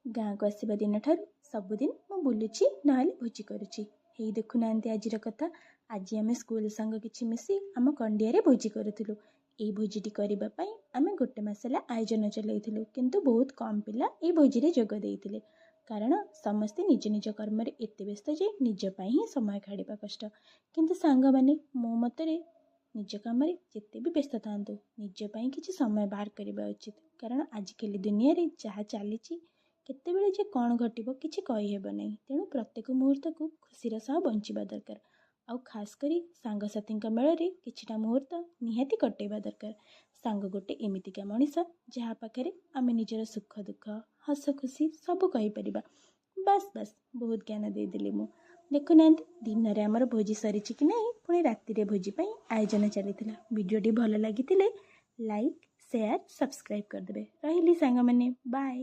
ଗାଁକୁ ଆସିବା ଦିନଠାରୁ ସବୁଦିନ ମୁଁ ବୁଲୁଛି, ନହେଲେ ଭୋଜି କରୁଛି। ହେଇ ଦେଖୁନାହାନ୍ତି ଆଜିର କଥା। ଆଜି ଆମେ ସ୍କୁଲ ସାଙ୍ଗ କିଛି ମିଶି ଆମ କଣ୍ଡିଆରେ ଭୋଜି କରୁଥିଲୁ। ଏଇ ଭୋଜିଟି କରିବା ପାଇଁ ଆମେ ଗୋଟେ ମାସ ହେଲା ଆୟୋଜନ ଚଲାଇଥିଲୁ, କିନ୍ତୁ ବହୁତ କମ୍ ପିଲା ଏଇ ଭୋଜିରେ ଯୋଗ ଦେଇଥିଲେ, କାରଣ ସମସ୍ତେ ନିଜ ନିଜ କର୍ମରେ ଏତେ ବ୍ୟସ୍ତ ଯେ ନିଜ ପାଇଁ ହିଁ ସମୟ କାଢ଼ିବା କଷ୍ଟ। କିନ୍ତୁ ସାଙ୍ଗମାନେ, ମୋ ମତରେ ନିଜ କାମରେ ଯେତେ ବି ବ୍ୟସ୍ତ ଥାଆନ୍ତୁ, ନିଜ ପାଇଁ କିଛି ସମୟ ବାହାର କରିବା ଉଚିତ, କାରଣ ଆଜିକାଲି ଦୁନିଆରେ ଯାହା ଚାଲିଛି, କେତେବେଳେ ଯେ କ'ଣ ଘଟିବ କିଛି କହିହେବ ନାହିଁ। ତେଣୁ ପ୍ରତ୍ୟେକ ମୁହୂର୍ତ୍ତକୁ ଖୁସିର ସହ ବଞ୍ଚିବା ଦରକାର, ଆଉ ଖାସ୍ କରି ସାଙ୍ଗସାଥୀଙ୍କ ମେଳରେ କିଛିଟା ମୁହୂର୍ତ୍ତ ନିହାତି କଟେଇବା ଦରକାର। ସାଙ୍ଗ ଗୋଟେ ଏମିତିକା ମଣିଷ, ଯାହା ପାଖରେ ଆମେ ନିଜର ସୁଖ ଦୁଃଖ, ହସ ଖୁସି ସବୁ କହିପାରିବା। ବାସ୍ ବାସ୍, ବହୁତ ଜ୍ଞାନ ଦେଇଦେଲି ମୁଁ। ଦେଖୁନାହାନ୍ତି, ଦିନରେ ଆମର ଭୋଜି ସରିଛି କି ନାହିଁ, ପୁଣି ରାତିରେ ଭୋଜି ପାଇଁ ଆୟୋଜନ ଚାଲିଥିଲା। ଭିଡ଼ିଓଟି ଭଲ ଲାଗିଥିଲେ ଲାଇକ୍, ସେୟାର, ସବସ୍କ୍ରାଇବ୍ କରିଦେବେ। ରହିଲି ସାଙ୍ଗମାନେ, ବାଏ।